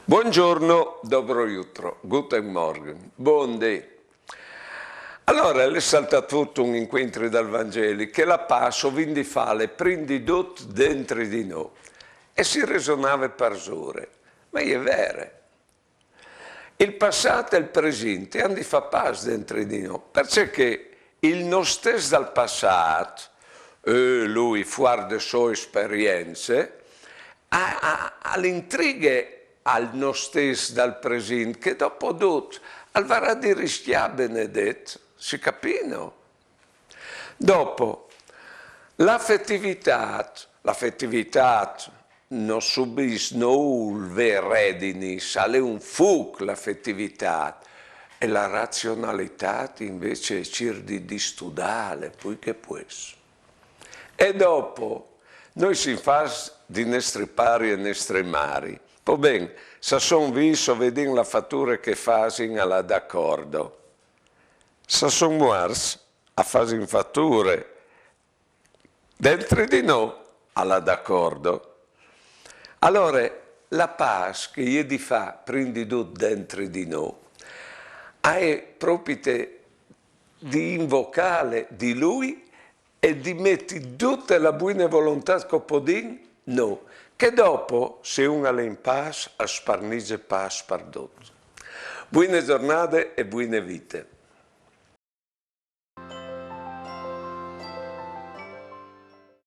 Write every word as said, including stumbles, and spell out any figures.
Buongiorno, dobro jutro, guten Morgen, bundì. Alore, al è saltât fûr un incuintri dal Vangeli che la pâs o vin di fâle prin di dut dentri di nô. E si resonave parsore: ma e je vere. Il passât e il presint a àn di fâ pâs dentri di nô, parcè che il nô stes dal passât, eh, lui, fuart de sô esperience, a, a, al intrighe al nô stes dal presint, che dopo dut al varà di riscjâ benedet, si capìno? Dopo, la fetivitât, la fetivitât no subìs nûl vê redinis, al è un fûc la fetivitât, e la razionalitât invezit e cîr di, di studâle, plui che pues. E dopo, nô i sin fats di nestri pari e nestre mari. Po ben, se a son vîfs o vedìn la fature che a fasin, al è dacordo. Se a son muarts, a fasin fature. Dentri di nô, al è dacordo. Alore, la pâs che e je di fâ prin di dut dentri di nô, e je propite di invocâle di lui e di meti dute la buine volontât che o podìn nô, che dopo, se un al è in pâs, al sparnize pâs pardut. Buine zornade e buine vite.